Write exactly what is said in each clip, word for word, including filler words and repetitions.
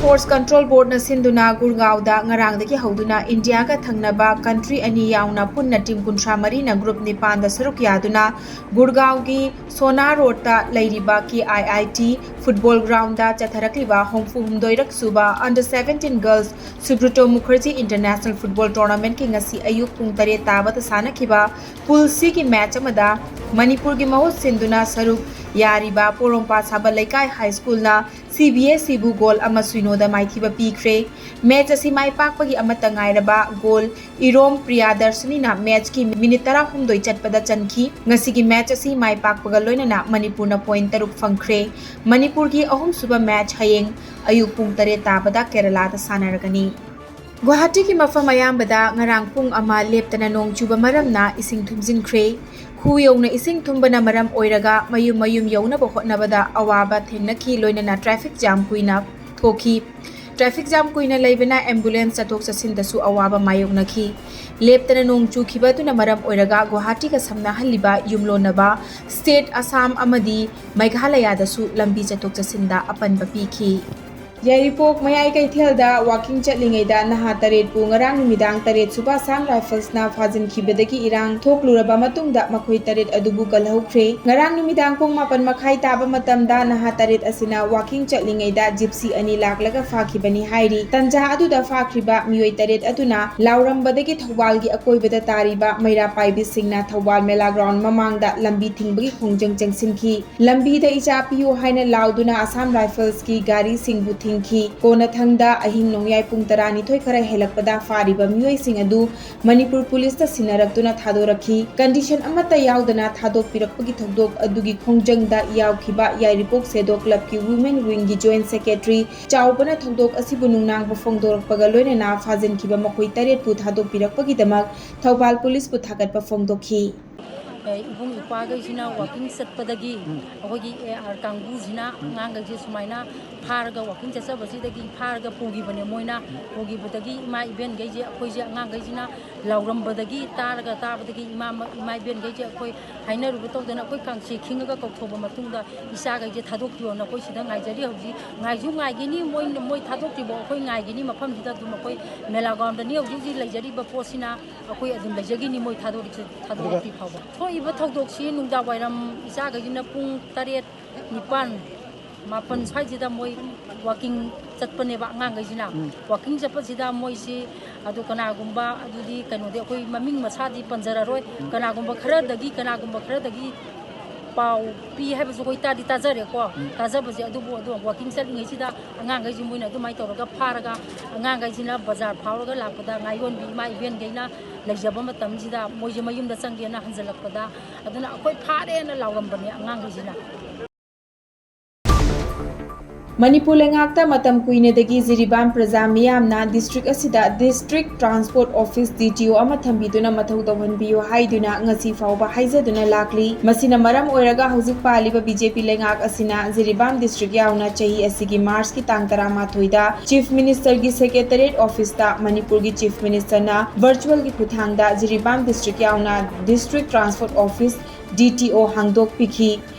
Sports Control Boardꯅ ꯁꯤꯟꯗꯨꯅ ꯒꯨꯔꯒꯥꯎꯗ ꯉꯔꯥꯡꯗꯒꯤ ꯍꯧꯗꯨꯅ ꯏꯟꯗꯤꯌꯥꯒ ꯊꯪꯅꯕ country ꯑꯅꯤ ꯌꯥꯎꯅ ꯄꯨꯟꯅ team ꯀꯨꯟꯊ꯭ꯔꯥ ꯃꯔꯤꯅ group ꯅꯤꯄꯥꯟꯗ ꯁꯔꯨꯛ ꯌꯥꯗꯨꯅ ꯒꯨꯔꯒꯥꯎꯒꯤ ꯁꯣꯅꯥ ꯔꯣꯗꯇ ꯂꯩꯔꯤꯕ K I I T football groundꯗ ꯆꯠꯊꯔꯛꯂꯤꯕ ꯍꯨꯝꯐꯨ ꯍꯨꯝꯗꯣꯏꯔꯛ ꯁꯨꯕ under seventeen girls Subroto Mukherjee International Football Tournamentꯀꯤ ꯉꯁꯤ ꯑꯌꯨꯛ ꯄꯨꯡ ꯇꯔꯦꯠ ꯇꯥꯕꯗ ꯁꯥꯟꯅꯈꯤꯕ Pool Cꯒꯤ match ꯑꯃꯗ ꯃꯅꯤꯄꯨꯔꯒꯤ ꯃꯍꯨꯠ ꯁꯤꯟꯗꯨꯅ ꯁꯔꯨꯛ ꯌꯥꯔꯤꯕ ꯄꯣꯔꯣꯝꯄꯥꯠ ꯁꯥꯕ ꯂꯩꯀꯥꯏ High Schoolꯅ C B S Eꯕꯨ goal ꯑꯃ ꯁꯨꯏꯅꯣꯗ ꯃꯥꯏꯊꯤꯕ ꯄꯤꯈ꯭ꯔꯦ꯫ Match ꯑꯁꯤ ꯃꯥꯏ ꯄꯥꯛꯄꯒꯤ ꯑꯃꯠꯇ ꯉꯥꯏꯔꯕ goal ꯏꯔꯣꯝ ꯄ꯭ꯔꯤꯌꯥꯗꯔꯁꯤꯅꯤꯅ matchꯀꯤ minute ꯇꯔꯥꯍꯨꯝꯗꯣꯏ ꯆꯠꯄꯗ ꯆꯟꯈꯤ꯫ ꯉꯁꯤꯒꯤ match ꯑꯁꯤ ꯃꯥꯏ ꯄꯥꯛꯄꯒ ꯂꯣꯏꯅꯅ ꯃꯅꯤꯄꯨꯔꯅ point ꯇꯔꯨꯛ ꯐꯪꯈ꯭ꯔꯦ꯫ ꯃꯅꯤꯄꯨꯔꯒꯤ ꯑꯍꯨꯝꯁꯨꯕ match ꯍꯌꯦꯡ ꯑꯌꯨꯛ ꯄꯨꯡ ꯇꯔꯦꯠ ꯇꯥꯕꯗ ꯀꯦꯔꯂꯥꯗ ꯁꯥꯟꯅꯔꯒꯅꯤ꯫ ꯒꯨꯋꯥꯍꯥꯇꯤꯒꯤ ꯃꯐꯝ ꯑꯌꯥꯝꯕꯗ ꯉꯔꯥꯡ ꯄꯨꯡ ꯑꯃ ꯂꯦꯞꯇꯅ ꯅꯣꯡ ꯆꯨꯕ ꯃꯔꯝꯅ ꯏꯁꯤꯡ ꯊꯨꯝꯖꯤꯟꯈ꯭ꯔꯦ꯫ ꯈꯨ ꯌꯧꯅ ꯏꯁꯤꯡ ꯊꯨꯝꯕꯅ ꯃꯔꯝ ꯑꯣꯏꯔꯒ ꯃꯌꯨꯝ ꯃꯌꯨꯝ ꯌꯧꯅꯕ ꯍꯣꯠꯅꯕꯗ ꯑꯋꯥꯕ ꯊꯦꯡꯅꯈꯤ, ꯂꯣꯏꯅꯅ traffic jam ꯀꯨꯏꯅ ꯊꯣꯛꯈꯤ꯫ Traffic jam ꯀꯨꯏꯅ ꯂꯩꯕꯅ ambulance ꯆꯠꯊꯣꯛ ꯆꯠꯁꯤꯟꯗꯁꯨ ꯑꯋꯥꯕ ꯃꯥꯌꯣꯛꯅꯈꯤ꯫ ꯂꯦꯞꯇꯅ ꯅꯣꯡ ꯆꯨꯈꯤꯕ ꯑꯗꯨꯅ ꯃꯔꯝ ꯑꯣꯏꯔꯒ ꯒꯨꯋꯥꯍꯥꯇꯤꯒ ꯁꯝꯅꯍꯜꯂꯤꯕ ꯌꯨꯝꯂꯣꯟꯅꯕ state ꯑꯁꯥꯝ ꯑꯃꯗꯤ ꯃꯦꯘꯥꯂꯌꯥꯗꯁꯨ ꯂꯝꯕꯤ ꯆꯠꯊꯣꯛ ꯆꯠꯁꯤꯟꯗ ꯑꯄꯟꯕ ꯄꯤꯈꯤ꯫ ꯌꯥꯏꯔꯤꯄꯣꯛ ꯃꯌꯥꯏ ꯀꯩꯊꯦꯜꯗ walking ꯆꯠꯂꯤꯉꯩꯗ ꯅꯍꯥ ꯇꯔꯦꯠꯄꯨ ꯉꯔꯥꯡ ꯅꯨꯃꯤꯗꯥꯡ ꯇꯔꯦꯠ ꯁꯨꯕ Assam Riflesꯅ ꯐꯥꯖꯤꯟꯈꯤꯕꯗꯒꯤ ꯏꯔꯥꯡ ꯊꯣꯛꯂꯨꯔꯕ ꯃꯇꯨꯡꯗ ꯃꯈꯣꯏ ꯇꯔꯦꯠ ꯑꯗꯨꯕꯨ ꯀꯜꯍꯧꯈ꯭ꯔꯦ꯫ ꯉꯔꯥꯡ ꯅꯨꯃꯤꯗꯥꯡ ꯄꯨꯡ ꯃꯥꯄꯟ ꯃꯈꯥꯏ ꯇꯥꯕ ꯃꯇꯝꯗ ꯅꯍꯥ ꯇꯔꯦꯠ ꯑꯁꯤꯅ walking ꯆꯠꯂꯤꯉꯩꯗ Gypsy ꯑꯅꯤ ꯂꯥꯛꯂꯒ ꯐꯥꯈꯤꯕꯅꯤ ꯍꯥꯏꯔꯤ꯫ ꯇꯟꯖꯥ ꯑꯗꯨꯗ ꯐꯥꯈ꯭ꯔꯤꯕ ꯃꯤꯑꯣꯏ ꯇꯔꯦꯠ ꯑꯗꯨꯅ ꯂꯥꯎꯔꯝꯕꯗꯒꯤ ꯊꯧꯕꯥꯜꯒꯤ ꯑꯀꯣꯏꯕꯗ ꯇꯥꯔꯤꯕ ꯃꯩꯔꯥ ꯄꯥꯏꯕꯤꯁꯤꯡꯅ ꯊꯧꯕꯥꯜ ꯃꯦꯂꯥ ground ꯃꯃꯥꯡꯗ ꯂꯝꯕꯤ ꯊꯤꯡꯕꯒꯤ ꯈꯣꯡꯖꯪ ꯆꯪꯁꯤꯟꯈꯤ꯫ ꯂꯝꯕꯤꯗ ꯏꯆꯥ ꯄꯤꯌꯨ ꯍꯥꯏꯅ ꯂꯥꯎꯗꯨꯅ Assam Riflesꯀꯤ ꯒꯥꯔꯤꯁꯤꯡꯕꯨ ꯊꯤꯡꯈꯤ꯫ ꯀꯣꯟꯅꯊꯪꯗ ꯑꯍꯤꯡ ꯅꯣꯡꯌꯥꯏ ꯄꯨꯡ ꯇꯔꯥꯅꯤꯊꯣꯏ ꯈꯔ ꯍꯦꯜꯂꯛꯄꯗ ꯐꯥꯔꯤꯕ ꯃꯤꯑꯣꯏꯁꯤꯡ ꯑꯗꯨ ꯃꯅꯤꯄꯨꯔ ꯄꯨꯂꯤꯁꯇ ꯁꯤꯟꯅꯔꯛꯇꯨꯅ ꯊꯥꯗꯣꯔꯛꯈꯤ꯫ Condition ꯑꯃꯠꯇ ꯌꯥꯎꯗꯅ ꯊꯥꯗꯣꯛꯄꯤꯔꯛꯄꯒꯤ ꯊꯧꯗꯣꯛ ꯑꯗꯨꯒꯤ ꯈꯣꯡꯖꯪꯗ ꯌꯥꯎꯈꯤꯕ ꯌꯥꯏꯔꯤꯄꯣꯛ ꯁꯦꯗꯣ clubꯀꯤ women wingꯒꯤ joint secretary ꯆꯥꯎꯕꯅ ꯊꯧꯗꯣꯛ ꯑꯁꯤꯕꯨ ꯅꯨꯡꯅꯥꯡꯕ ꯐꯣꯡꯗꯣꯔꯛꯄꯒ ꯂꯣꯏꯅꯅ ꯐꯥꯖꯤꯟꯈꯤꯕ ꯃꯈꯣꯏ ꯇꯔꯦꯠꯄꯨ ꯊꯥꯗꯣꯛꯄꯤꯔꯛꯄꯒꯤꯗꯃꯛ ꯊꯧꯕꯥꯜ ꯄꯨꯂꯤꯁꯄꯨ ꯊꯥꯒꯠꯄ ꯐꯣꯡꯗꯣꯛꯈꯤ꯫ ꯏꯕꯨꯡ ꯏꯄ꯭ꯋꯥꯈꯩꯁꯤꯅ ꯋꯥꯀꯤꯡ ꯆꯠꯄꯗꯒꯤ ꯑꯩꯈꯣꯏꯒꯤ ꯑꯦ ꯑꯥꯔ ꯀꯥꯡꯕꯨꯁꯤꯅ ꯑꯉꯥꯡꯈꯩꯁꯦ ꯁꯨꯃꯥꯏꯅ ꯐꯥꯔꯒ, ꯋꯥꯀꯤꯡ ꯆꯠꯆꯕꯁꯤꯗꯒꯤ ꯐꯥꯔꯒ ꯄꯨꯈꯤꯕꯅꯦ ꯃꯣꯏꯅ꯫ ꯄꯨꯈꯤꯕꯗꯒꯤ ꯏꯃꯥ ꯏꯕꯦꯟꯈꯩꯁꯦ, ꯑꯩꯈꯣꯏꯁꯦ ꯑꯉꯥꯡꯈꯩꯁꯤꯅ ꯂꯥꯎꯔꯝꯕꯗꯒꯤ, ꯇꯥꯔꯒ ꯇꯥꯕꯗꯒꯤ ꯏꯃꯥ ꯏꯃꯥ ꯏꯕꯦꯟꯈꯩꯁꯦ ꯑꯩꯈꯣꯏ ꯍꯥꯏꯅꯔꯨꯕ ꯇꯧꯗꯅ ꯑꯩꯈꯣꯏ ꯀꯥꯡꯆꯦ ꯈꯤꯡꯉꯒ ꯀꯧꯊꯣꯛꯄ ꯃꯇꯨꯡꯗ ꯏꯆꯥꯈꯩꯁꯦ ꯊꯥꯗꯣꯛꯄꯤꯌꯣꯅ ꯑꯩꯈꯣꯏ ꯁꯤꯗ ꯉꯥꯏꯖꯔꯤ꯫ ꯍꯧꯖꯤꯛ ꯉꯥꯏꯁꯨ ꯉꯥꯏꯒꯅꯤ, ꯃꯣꯏ ꯃꯣꯏ ꯊꯥꯗꯣꯛꯇ꯭ꯔꯤꯐꯥꯎ ꯑꯩꯈꯣꯏ ꯉꯥꯏꯒꯅꯤ꯫ ꯃꯐꯝꯁꯤꯗ ꯑꯗꯨꯝ ꯑꯩꯈꯣꯏ ꯃꯦꯂꯥ ꯒ꯭ꯔꯥꯎꯟꯗꯅꯤ ꯍꯧꯖꯤꯛ ꯍꯧꯖꯤꯛ ꯂꯩꯖꯔꯤꯕ ꯄꯣꯠꯁꯤꯅ꯫ ꯑꯩꯈꯣꯏ ꯑꯗꯨꯝ ꯂꯩꯖꯈꯤꯅꯤ ꯃꯣꯏ ꯊꯥꯗꯣꯔꯛ- ꯊꯥꯗꯣꯔꯛꯇ꯭ꯔꯤ ꯐꯥꯎꯕ꯫ ꯊꯣꯛꯏꯕ ꯊꯧꯗꯣꯛꯁꯤ ꯅꯨꯡꯗꯥꯡ ꯋꯥꯏꯔꯝ ꯏꯆꯥꯈꯩꯁꯤꯅ ꯄꯨꯡ ꯇꯔꯦꯠ, ꯅꯤꯄꯥꯟ, ꯃꯥꯄꯟ ꯁ꯭ꯋꯥꯏꯁꯤꯗ ꯃꯣꯏ ꯋꯥꯀꯤꯡ ꯆꯠꯄꯅꯦꯕ ꯑꯉꯥꯡꯈꯩꯁꯤꯅ꯫ ꯎꯝ꯫ ꯋꯥꯀꯤꯡ ꯆꯠꯄꯁꯤꯗ ꯃꯣꯏꯁꯤ, ꯑꯗꯨ ꯀꯅꯥꯒꯨꯝꯕ, ꯑꯗꯨꯗꯤ ꯀꯩꯅꯣꯗꯤ ꯑꯩꯈꯣꯏ ꯃꯃꯤꯡ ꯃꯁꯥꯗꯤ ꯄꯟꯖꯔꯔꯣꯏ, ꯎꯝ꯫ ꯀꯅꯥꯒꯨꯝꯕ ꯈꯔꯗꯒꯤ, ꯀꯅꯥꯒꯨꯝꯕ ꯈꯔꯗꯒꯤ ꯄꯥꯎ ꯄꯤ ꯍꯥꯏꯕꯁꯨ ꯑꯩꯈꯣꯏ ꯇꯥꯗꯤ ꯇꯥꯖꯔꯦꯀꯣ꯫ ꯎꯝ꯫ ꯇꯥꯖꯕꯁꯦ, ꯑꯗꯨꯕꯨ ꯑꯗꯣ ꯋꯥꯀꯤꯡ ꯆꯠꯂꯤꯉꯩꯁꯤꯗ ꯑꯉꯥꯡꯈꯩꯁꯤ ꯃꯣꯏꯅ ꯑꯗꯨꯃꯥꯏꯅ ꯇꯧꯔꯒ ꯐꯥꯔꯒ, ꯑꯉꯥꯡꯈꯩꯁꯤꯅ ꯕꯖꯥꯔ ꯐꯥꯎꯔꯒ ꯂꯥꯛꯄꯗ ꯉꯥꯏꯌꯣꯟꯕꯤ ꯏꯃꯥ ꯏꯕꯦꯟꯈꯩꯅ ꯂꯩꯖꯕ ꯃꯇꯝꯁꯤꯗ ꯃꯣꯏꯁꯦ ꯃꯌꯨꯝꯗ ꯆꯪꯒꯦꯅ ꯍꯟꯖꯜꯂꯛꯄꯗ, ꯑꯗꯨꯅ ꯑꯩꯈꯣꯏ ꯐꯥꯔꯦꯅ ꯂꯥꯎꯔꯝꯕꯅꯦ ꯑꯉꯥꯡꯈꯩꯁꯤꯅ꯫ ꯃꯅꯤꯄꯨꯔ ꯂꯩꯉꯥꯛꯇ ꯃꯇꯝ ꯀꯨꯏꯅꯗꯒꯤ ꯖꯤꯔꯤꯕꯥꯝ ꯄ꯭ꯔꯖꯥ ꯃꯤꯌꯥꯝꯅ ꯗꯤꯁꯇ꯭ꯔꯤꯛ ꯑꯁꯤꯗ district transport office, D T ꯑꯣ, ꯑꯃ ꯊꯝꯕꯤꯗꯨꯅ ꯃꯊꯧ ꯇꯧꯍꯟꯕꯤꯌꯨ ꯍꯥꯏꯗꯨꯅ ꯉꯁꯤ ꯐꯥꯎꯕ ꯍꯥꯏꯖꯗꯨꯅ ꯂꯥꯛꯂꯤ꯫ ꯃꯁꯤꯅ ꯃꯔꯝ ꯑꯣꯏꯔꯒ ꯍꯧꯖꯤꯛ ꯄꯥꯜꯂꯤꯕ ꯕꯤ ꯖꯦ ꯄꯤ ꯂꯩꯉꯥꯛ ꯑꯁꯤꯅ ꯖꯤꯔꯤꯕꯥꯝ ꯗꯤꯁꯇ꯭ꯔꯤꯛ ꯌꯥꯎꯅ ꯆꯍꯤ ꯑꯁꯤꯒꯤ ꯃꯥꯔꯆꯀꯤ ꯇꯥꯡ ꯇꯔꯥꯃꯥꯊꯣꯏꯗ ꯆꯤꯐ ꯃꯤꯅꯤꯁꯇꯔꯒꯤ ꯁꯦꯀ꯭ꯔꯦꯇꯔꯤꯌꯦꯠ ꯑꯣꯐꯤꯁꯇ ꯃꯅꯤꯄꯨꯔꯒꯤ ꯆꯤꯐ ꯃꯤꯅꯤꯁꯇꯔꯅ ꯚꯔꯆꯨꯋꯦꯜꯒꯤ ꯈꯨꯠꯊꯥꯡꯗ ꯖꯤꯔꯤꯕꯥꯝ ꯗꯤꯁꯇ꯭ꯔꯤꯛ ꯌꯥꯎꯅ district transport office, D T ꯑꯣ, ꯍꯥꯡꯗꯣꯛꯄꯤꯈꯤ꯫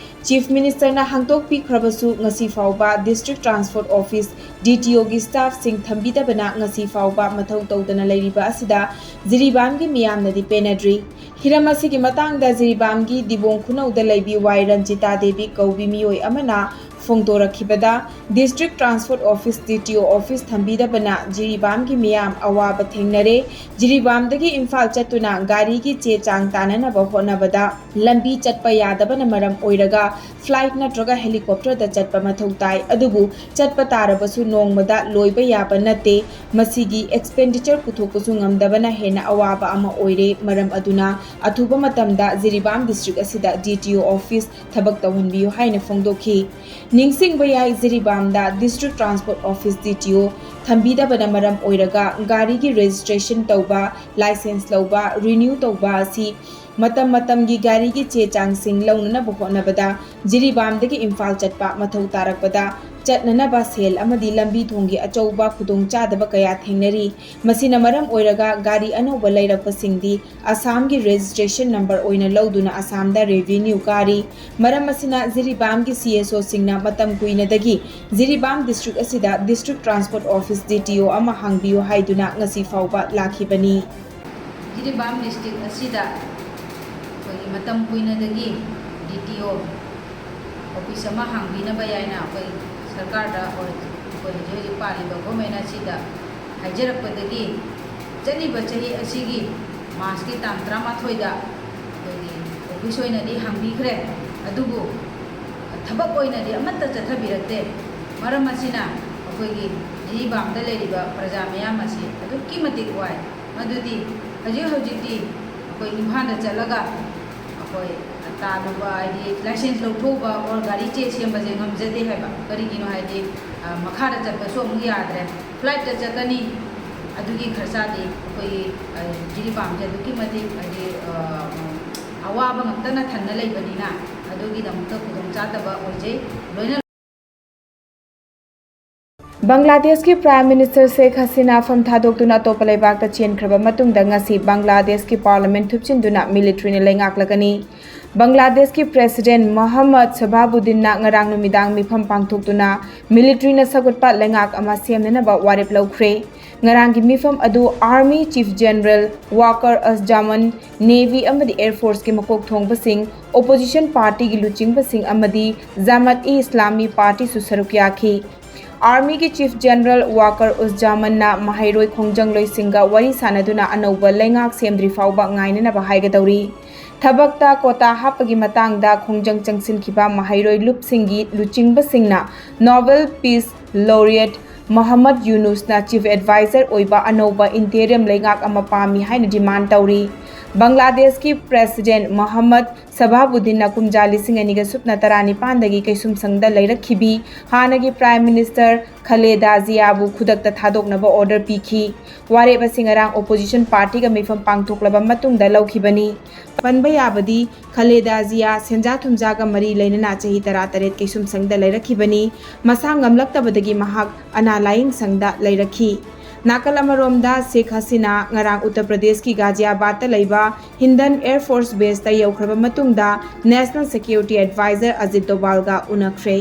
ꯆꯤꯐ ꯃꯤꯅꯤꯁꯇꯔꯅ ꯍꯥꯡꯗꯣꯛꯄꯤꯈ꯭ꯔꯕꯁꯨ ꯉꯁꯤ ꯐꯥꯎꯕ district transport office, D T ꯑꯣꯒꯤ ꯁ꯭ꯇꯥꯐꯁꯤꯡ ꯊꯝꯕꯤꯗꯕꯅ ꯉꯁꯤ ꯐꯥꯎꯕ ꯃꯊꯧ ꯇꯧꯗꯅ ꯂꯩꯔꯤꯕ ꯑꯁꯤꯗ ꯖꯤꯔꯤꯕꯥꯝꯒꯤ ꯃꯤꯌꯥꯝꯅꯗꯤ ꯄꯦꯟꯅꯗ꯭ꯔꯤ꯫ ꯍꯤꯔꯝ ꯑꯁꯤꯒꯤ ꯃꯇꯥꯡꯗ ꯖꯤꯔꯤꯕꯥꯝꯒꯤ ꯗꯤꯕꯣꯡ ꯈꯨꯅꯧꯗ ꯂꯩꯕꯤ ꯋꯥꯏ ꯔꯟꯖꯤꯇꯥ ꯗꯦꯕꯤ ꯀꯧꯕꯤ ꯃꯤꯑꯣꯏ ꯑꯃꯅ ꯐꯣꯡꯗꯣꯔꯛꯈꯤꯕꯗ, district transport office, D T O office ꯊꯝꯕꯤꯗꯕꯅ ꯖꯤꯔꯤꯕꯥꯝꯒꯤ ꯃꯤꯌꯥꯝ ꯑꯋꯥꯕ ꯊꯦꯡꯅꯔꯦ꯫ ꯖꯤꯔꯤꯕꯥꯝꯗꯒꯤ ꯏꯝꯐꯥꯜ ꯆꯠꯇꯨꯅ ꯒꯥꯔꯤꯒꯤ ꯆꯦ ꯆꯥꯡ ꯇꯥꯅꯅꯕ ꯍꯣꯠꯅꯕꯗ ꯂꯝꯕꯤ ꯆꯠꯄ ꯌꯥꯗꯕꯅ ꯃꯔꯝ ꯑꯣꯏꯔꯒ ꯐ꯭ꯂꯥꯏꯠ ꯅꯠꯇ꯭ꯔꯒ ꯍꯦꯂꯤꯀꯣꯞꯇꯔꯗ ꯆꯠꯄ ꯃꯊꯧ ꯇꯥꯏ꯫ ꯑꯗꯨꯕꯨ ꯆꯠꯄ ꯇꯥꯔꯕꯁꯨ ꯅꯣꯡꯃꯗ ꯂꯣꯏꯕ ꯌꯥꯕ ꯅꯠꯇꯦ꯫ ꯃꯁꯤꯒꯤ ꯑꯦꯛꯁꯄꯦꯟꯗꯤꯆꯔ ꯄꯨꯊꯣꯛꯄꯁꯨ ꯉꯝꯗꯕꯅ ꯍꯦꯟꯅ ꯑꯋꯥꯕ ꯑꯃ ꯑꯣꯏꯔꯦ꯫ ꯃꯔꯝ ꯑꯗꯨꯅ ꯑꯊꯨꯕ ꯃꯇꯝꯗ ꯖꯤꯔꯤꯕꯥꯝ ꯗꯤꯁꯇ꯭ꯔꯤꯛ ꯑꯁꯤꯗ ꯗꯤ ꯇꯤ ꯑꯣ ꯑꯣꯐꯤꯁ ꯊꯕꯛ ꯇꯧꯍꯟꯕꯤꯌꯨ ꯍꯥꯏꯅ ꯐꯣꯡꯗꯣꯛꯈꯤ꯫ ꯅꯤꯡꯁꯤꯡꯕ ꯌꯥꯏ, ꯖꯤꯔꯤꯕꯥꯝꯗ District Transport Office, DTO, ꯊꯝꯕꯤꯗꯕꯅ ꯃꯔꯝ ꯑꯣꯏꯔꯒ ꯒꯥꯔꯤꯒꯤ registration ꯇꯧꯕ, license ꯂꯧꯕ, renew ꯇꯧꯕ ꯑꯁꯤ ꯃꯇꯝ ꯃꯇꯝꯒꯤ ꯒꯥꯔꯤꯒꯤ ꯆꯦ ꯆꯥꯡꯁꯤꯡ ꯂꯧꯅꯅꯕ ꯍꯣꯠꯅꯕꯗ ꯖꯤꯔꯤꯕꯥꯝꯗꯒꯤ ꯏꯝꯐꯥꯜ ꯆꯠꯄ ꯃꯊꯧ ꯇꯥꯔꯛꯄꯗ ꯆꯠꯅꯅꯕ ꯁꯦꯜ ꯑꯃꯗꯤ ꯂꯝꯕꯤ ꯊꯣꯡꯒꯤ ꯑꯆꯧꯕ ꯈꯨꯗꯣꯡꯆꯥꯗꯕ ꯀꯌꯥ ꯊꯦꯡꯅꯔꯤ꯫ ꯃꯁꯤꯅ ꯃꯔꯝ ꯑꯣꯏꯔꯒ ꯒꯥꯔꯤ ꯑꯅꯧꯕ ꯂꯩꯔꯛꯄꯁꯤꯡꯗꯤ ꯑꯁꯥꯝꯒꯤ registration number ꯑꯣꯏꯅ ꯂꯧꯗꯨꯅ ꯑꯁꯥꯝꯗ revenue ꯀꯥꯔꯤ꯫ ꯃꯔꯝ ꯑꯁꯤꯅ ꯖꯤꯔꯤꯕꯥꯝꯒꯤ CSOꯁꯤꯡꯅ ꯃꯇꯝ ꯀꯨꯏꯅꯗꯒꯤ ꯖꯤꯔꯤꯕꯥꯝ district ꯑꯁꯤꯗ District Transport Office, DTO, ꯑꯃ ꯍꯥꯡꯕꯤꯌꯨ ꯍꯥꯏꯗꯨꯅ ꯉꯁꯤ ꯐꯥꯎꯕ ꯂꯥꯛꯈꯤꯕꯅꯤ꯫ ꯖꯤꯔꯤꯕꯥꯝ district ꯑꯁꯤꯗ ꯑꯩꯈꯣꯏꯒꯤ ꯃꯇꯝ ꯀꯨꯏꯅꯗꯒꯤ DTO office ꯑꯃ ꯍꯥꯡꯕꯤꯅꯕ ꯍꯥꯏꯅ ꯑꯩꯈꯣꯏ ꯁꯔꯀꯥꯔꯗ ꯑꯣꯏ-, ꯑꯩꯈꯣꯏ ꯍꯧꯖꯤꯛ ꯍꯧꯖꯤꯛ ꯄꯥꯜꯂꯤꯕ government ꯑꯁꯤꯗ ꯍꯥꯏꯖꯔꯛꯄꯗꯒꯤ ꯆꯠꯂꯤꯕ ꯆꯍꯤ ꯑꯁꯤꯒꯤ Marchꯀꯤ ꯇꯥꯡ ꯇꯔꯥꯃꯥꯊꯣꯏꯗ ꯑꯩꯈꯣꯏꯒꯤ office ꯑꯣꯏꯅꯗꯤ ꯍꯥꯡꯕꯤꯈ꯭ꯔꯦ꯫ ꯑꯗꯨꯕꯨ ꯊꯕꯛ ꯑꯣꯏꯅꯗꯤ ꯑꯃꯠꯇ ꯆꯠꯊꯕꯤꯔꯛꯇꯦ꯫ ꯃꯔꯝ ꯑꯁꯤꯅ ꯑꯩꯈꯣꯏꯒꯤ ꯖꯤꯔꯤꯕꯥꯝꯗ ꯂꯩꯔꯤꯕ ꯄ꯭ꯔꯖꯥ ꯃꯌꯥꯝ ꯑꯁꯤ ꯑꯗꯨꯛꯀꯤ ꯃꯇꯤꯛ ꯋꯥꯏ꯫ ꯃꯗꯨꯗꯤ ꯍꯧꯖꯤꯛ ꯍꯧꯖꯤꯛꯇꯤ ꯑꯩꯈꯣꯏ ꯏꯝꯐꯥꯜꯗ ꯆꯠꯂꯒ ꯑꯩꯈꯣꯏ ꯇꯥꯜꯂꯨꯕ, ꯍꯥꯏꯗꯤ license ꯂꯧꯊꯣꯛꯎꯕ or ꯒꯥꯔꯤ ꯆꯦ ꯁꯦꯝꯕꯁꯦ ꯉꯝꯖꯗꯦ ꯍꯥꯏꯕ꯫ ꯀꯔꯤꯒꯤꯅꯣ ꯍꯥꯏꯗꯤ, ꯑ, ꯃꯈꯥꯗ ꯆꯠꯄꯁꯨ ꯑꯃꯨꯛ ꯌꯥꯗ꯭ꯔꯦ, flightꯇ ꯆꯠꯀꯅꯤ꯫ ꯑꯗꯨꯒꯤ ꯈꯔꯁꯥꯗꯤ ꯑꯩꯈꯣꯏꯒꯤ, ꯑ, ꯖꯤꯔꯤꯕꯥꯝꯁꯦ ꯑꯗꯨꯛꯀꯤ ꯃꯇꯤꯛ ꯍꯥꯏꯗꯤ, ꯑ, ꯑꯋꯥꯕ ꯉꯥꯛꯇꯅ ꯊꯟꯅ ꯂꯩꯕꯅꯤꯅ ꯑꯗꯨꯒꯤꯗꯃꯛꯇ ꯈꯨꯗꯣꯡꯆꯥꯗꯕ ꯑꯣꯏꯖꯩ꯫ ꯂꯣꯏꯅ ꯕꯪꯒ꯭ꯂꯥꯗꯦꯁꯀꯤ Prime Minister ꯁꯦꯈ ꯍꯁꯤꯅꯥ ꯐꯝ ꯊꯥꯗꯣꯛꯇꯨꯅ ꯑꯇꯣꯞꯄ ꯂꯩꯕꯥꯛꯇ ꯆꯦꯟꯈ꯭ꯔꯕ ꯃꯇꯨꯡꯗ ꯉꯁꯤ ꯕꯪꯒ꯭ꯂꯥꯗꯦꯁꯀꯤ Parliament ꯊꯨꯞꯆꯤꯟꯗꯨꯅ militaryꯅ ꯂꯩꯉꯥꯛꯂꯒꯅꯤ꯫ ꯕꯪꯒ꯭ꯂꯥꯗꯦꯁꯀꯤ President ꯃꯣꯍꯝꯃꯗ ꯁꯕꯥꯕꯨꯗꯤꯟꯅ ꯉꯔꯥꯡ ꯅꯨꯃꯤꯗꯥꯡ ꯃꯤꯐꯝ ꯄꯥꯡꯊꯣꯛꯇꯨꯅ militaryꯅ ꯁꯧꯒꯠꯄ ꯂꯩꯉꯥꯛ ꯑꯃ ꯁꯦꯝꯅꯅꯕ ꯋꯥꯔꯦꯞ ꯂꯧꯈ꯭ꯔꯦ꯫ ꯉꯔꯥꯡꯒꯤ ꯃꯤꯐꯝ ꯑꯗꯨ Army Chief General Waker Uzzaman, Navy ꯑꯃꯗꯤ Air Forceꯀꯤ ꯃꯀꯣꯛ ꯊꯣꯡꯕꯁꯤꯡ, opposition partyꯒꯤ ꯂꯨꯆꯤꯡꯕꯁꯤꯡ ꯑꯃꯗꯤ ꯖꯃꯥꯠ ꯏ ꯏꯁꯂꯥꯃꯤ partyꯁꯨ ꯁꯔꯨꯛ ꯌꯥꯈꯤ꯫ Armyꯒꯤ Chief General ꯋꯥꯀꯔ ꯎꯁꯖꯥꯃꯟꯅ ꯃꯍꯩꯔꯣꯏ ꯈꯣꯡꯖꯪꯂꯣꯏꯁꯤꯡꯒ ꯋꯥꯔꯤ ꯁꯥꯅꯗꯨꯅ ꯑꯅꯧꯕ ꯂꯩꯉꯥꯛ ꯁꯦꯝꯗ꯭ꯔꯤ ꯐꯥꯎꯕ ꯉꯥꯏꯅꯅꯕ ꯍꯥꯏꯒꯗꯧꯔꯤ꯫ ꯊꯕꯛꯇ quota ꯍꯥꯞꯄꯒꯤ ꯃꯇꯥꯡꯗ ꯈꯣꯡꯖꯪ ꯆꯪꯁꯤꯟꯈꯤꯕ ꯃꯍꯩꯔꯣꯏ ꯂꯨꯞꯁꯤꯡꯒꯤ ꯂꯨꯆꯤꯡꯕꯁꯤꯡꯅ Nobel Peace Laureate Mohammad ꯌꯨꯅꯨꯁꯅ Chief Advisor ꯑꯣꯏꯕ ꯑꯅꯧꯕ interim ꯂꯩꯉꯥꯛ ꯑꯃ ꯄꯥꯝꯃꯤ ꯍꯥꯏꯅ demand ꯇꯧꯔꯤ꯫ ꯕꯪꯒ꯭ꯂꯥꯗꯦꯁꯀꯤ ꯄ꯭ꯔꯦꯁꯤꯗꯦꯟꯠ ꯃꯣꯍꯝꯃꯗ ꯁꯕꯥꯕꯨꯗꯤꯟꯅ ꯀꯨꯝꯖꯥ ꯂꯤꯁꯤꯡ ꯑꯅꯤꯒ ꯁꯨꯞꯅ ꯇꯔꯥꯅꯤꯄꯥꯟꯗꯒꯤ ꯀꯩꯁꯨꯝꯁꯪꯗ ꯂꯩꯔꯛꯈꯤꯕꯤ ꯍꯥꯟꯅꯒꯤ ꯄ꯭ꯔꯥꯏꯝ ꯃꯤꯅꯤꯁꯇꯔ ꯈꯂꯦꯗꯥ ꯖꯤꯌꯥꯕꯨ ꯈꯨꯗꯛꯇ ꯊꯥꯗꯣꯛꯅꯕ ꯑꯣꯔꯗꯔ ꯄꯤꯈꯤ꯫ ꯋꯥꯔꯦꯞ ꯑꯁꯤ ꯉꯔꯥꯡ ꯑꯣꯄꯣꯖꯤꯁꯟ ꯄꯥꯔꯇꯤꯒ ꯃꯤꯐꯝ ꯄꯥꯡꯊꯣꯛꯂꯕ ꯃꯇꯨꯡꯗ ꯂꯧꯈꯤꯕꯅꯤ꯫ ꯄꯟꯕ ꯌꯥꯕꯗꯤ, ꯈꯂꯦꯗꯥ ꯖꯤꯌꯥ ꯁꯦꯟꯖꯥ ꯊꯨꯝꯖꯥꯒ ꯃꯔꯤ ꯂꯩꯅꯅ ꯆꯍꯤ ꯇꯔꯥꯇꯔꯦꯠ ꯀꯩꯁꯨꯝꯁꯪꯗ ꯂꯩꯔꯛꯈꯤꯕꯅꯤ꯫ ꯃꯁꯥ ꯉꯝꯂꯛꯇꯕꯗꯒꯤ ꯃꯍꯥꯛ ꯑꯅꯥ ꯂꯥꯌꯦꯡ ꯁꯪꯗ ꯂꯩꯔꯛꯈꯤ꯫ ꯅꯥꯀꯜ ꯑꯃꯔꯣꯝꯗ, ꯁꯦꯈ ꯍꯁꯤꯅꯥ ꯉꯔꯥꯡ ꯎꯠꯇꯔ ꯄ꯭ꯔꯗꯦꯁꯀꯤ ꯒꯥꯖꯤꯌꯥꯕꯥꯗꯇ ꯂꯩꯕ ꯍꯤꯟꯗꯟ ꯑꯦꯌꯔ ꯐꯣꯔꯁ ꯕꯦꯁꯇ ꯌꯧꯈ꯭ꯔꯕ ꯃꯇꯨꯡꯗ ꯅꯦꯁꯅꯦꯜ ꯁꯦꯀ꯭ꯌꯨꯔꯤꯇꯤ ꯑꯦꯗꯚꯥꯏꯖꯔ ꯑꯖꯤꯠ ꯗꯣꯚꯥꯜꯒ ꯎꯅꯈ꯭ꯔꯦ꯫